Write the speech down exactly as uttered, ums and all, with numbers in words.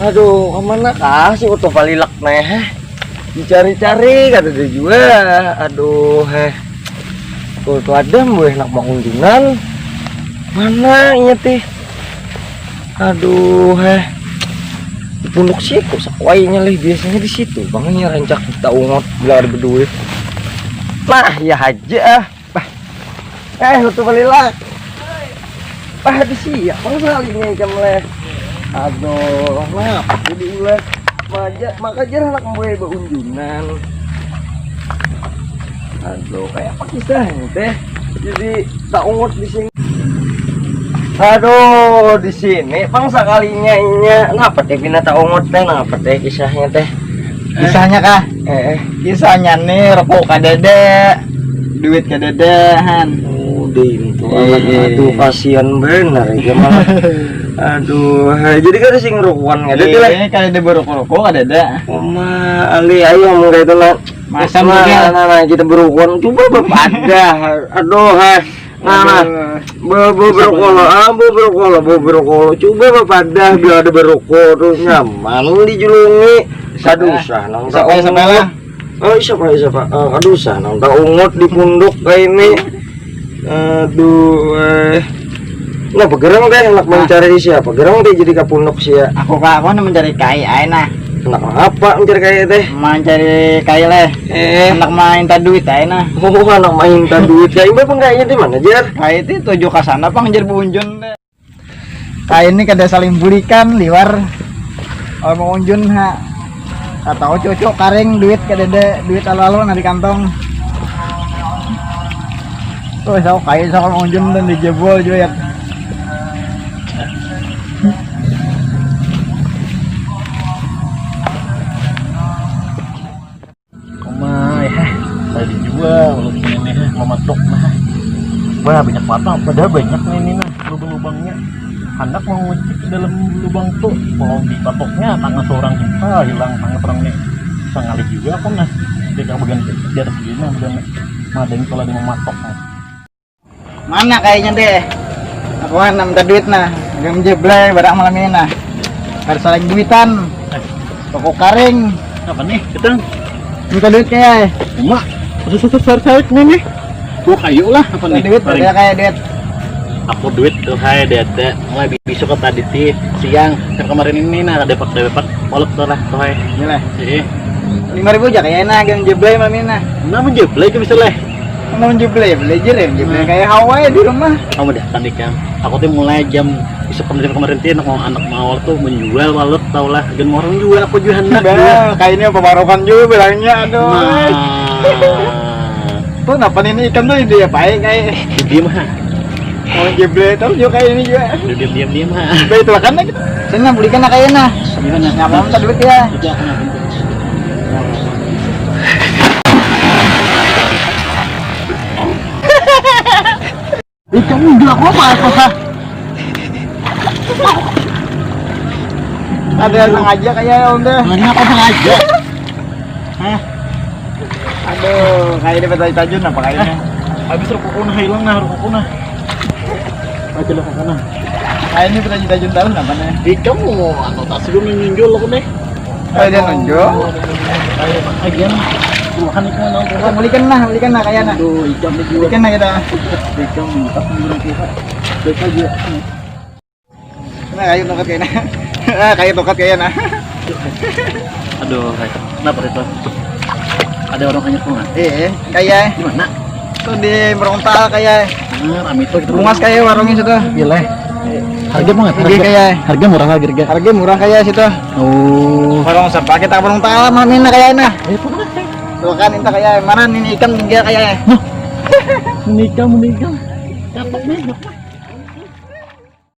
Aduh, kemana kah si Utuh Palilak neh? Dicari-cari kada ada jua. Aduh, heh. Tuh, tuh ada mbuh nak maunjunan. Mana inya teh? Aduh, heh. Di punduk siku sakuainya leh, biasanya di situ. Bang ini rancak kita ungut bila ada beduit. Nah, ya haja ah. Bah. Eh, Utuh Palilak. Bah, di siak pang salinya ikam leh. Aduh, ngapa jadi ulah. Maja, maka jar anak mbuai baunjunan. Aduh, kayak apa kisahnya teh? Jadi tak ungut di sini. Aduh, di sini pang sakalinya inya. Ngapa teh pina tak ungut teh? Ngapa teh kisahnya teh? Kisahnya kah? Eh, eh. Kisahnya nih, rokok kadada, duit kadada, han. Oh, deh itu. Iya, anak, iya, aduh, iya. Kasihan benar ya malah. Aduh, hai, jadi kada sing rokokan kada tuh lah. Iya, kada ada berokok-rokok, kada ada. Oma, ali, ayo ngomong kayak itu lah. Masa nah, muda? Nah, nah, nah, kita berokok, coba bapadah. Aduh, hai. Nah, nah. Aduh. Bo, bo, berokok, ah, bo, berokok, bo, berokok. Coba bapadah, bila ada berokok tuh nyaman dijulungi. Kada usah nang tak ungut. Siapa, siapa lah? Oh, siapa, siapa? Oh, kada usah nang tak ungut di punduk kayak ini. Aduh, eh. Nah, begerang deh, anak mencari siapa? Gerang deh jadi kapunduk sia. Aku kah, aku handak mencari kai ai nah. Anak apa mencari kai teh? Mencari kai leh. Eh. Handak minta duit ai nah. Oh, anak minta duit. Kai, imbah pang kainya di mana, Jar? Kai itu tuju ka sana pang, jar buunjun deh. Kai ini kada saling bulikan liwar. Kalau mau unjun ha. Katahu cucuk karing duit kada ada duit alu-alu nah di kantong. Tuh, so kai so kalau mau unjun dan dijebol juga ya. Uma, ya, tadi jua ulun ini, eh, mamatuk, nah. Wah, banyak mata, padahal banyak nih ini, nah, lubang-lubangnya. Handak mengucik ke dalam lubang tuh, kalau dipatuknya tangan seorang kita hilang, tangan seorang nih. Sangalih juga aku, nah. Dia bagian di atas gini, nah, bagian nih. Nah, dan kalau dia mematok, nah. Mana kayaknya deh? Aku kan minta duit nah. Gang jeblay barak malam ini nah. Kada saling duitan. Toko karing. Apa nih? Kita minta duit kayak. Cuma susah-susah sarik nih nih. Tuh kayu lah apa nih? Duit ada kayak duit. Aku duit tuh hai dede. Mulai besok ke tadi ti siang. Kan kemarin ini nah dapat dapat kolot tuh lah tuh hai. Ini lah. Iya. Lima ribu aja kayaknya nah gang jeblay malam ini nah. Nah menjeblay ke bisa leh. Mau jublay, belajar ya, jublay kayak Hawaii di rumah. Kamu dah tadi kan, aku tuh mulai jam isuk kemarin kemarin tuh anak mau anak mawar tuh menjual walut tau lah, dan orang jual aku juga hendak. Bah, kayak ini apa barokan juga bilangnya, aduh. Nah. Tuh kenapa ini ikan tuh ide apa ya kayak? Diem ha. Mau jublay tahu juga kayak ini juga. Diem diem diem ha. Baik itu kan lagi. Sini belikan lah kayaknya. Gimana? Nggak mau minta duit ya. Iya, kenapa? Ih, kamu udah apa apa apa? Ada yang sengaja kayak ya, Om deh. Ini apa sengaja? Hah? Aduh, kayak ini betul tajun apa kayaknya? Habis rokokku nah hilang nah rokokku nah. Aja lah sana. Kayak ini betul tajun tahun apa nih? Ih, kamu anu tas dulu nyunjul aku nih. Ayo dia nonjol. Ayo, Pak. Agian. Bukan itu nang. Kita belikan nah, belikan nah kayaknya. Aduh, ikan nih juga. Belikan nah kita. Ikan, tak burung kita. Baik aja. Nah, kayu tokat kayaknya. Ah, kayu tokat kayaknya nah. Aduh, kayu. Kenapa itu? Ada orang hanya tuh, Mas? Eh, eh, kayak. Di mana? Tuh di Merontal kayak. Nah, rame tuh gitu. Bungas kayak warungnya situ. Iya, leh. Harga banget. Harga kayak. Harga murah lagi harga. Harga murah kayak situ. Oh. Warung siapa? Kita Merontal malam ini kayak nah. Eh, pernah. Tuh kan, inta kayak mana ini ikan tiga kayak. Menikah, menikah. Dapat nih, dapat.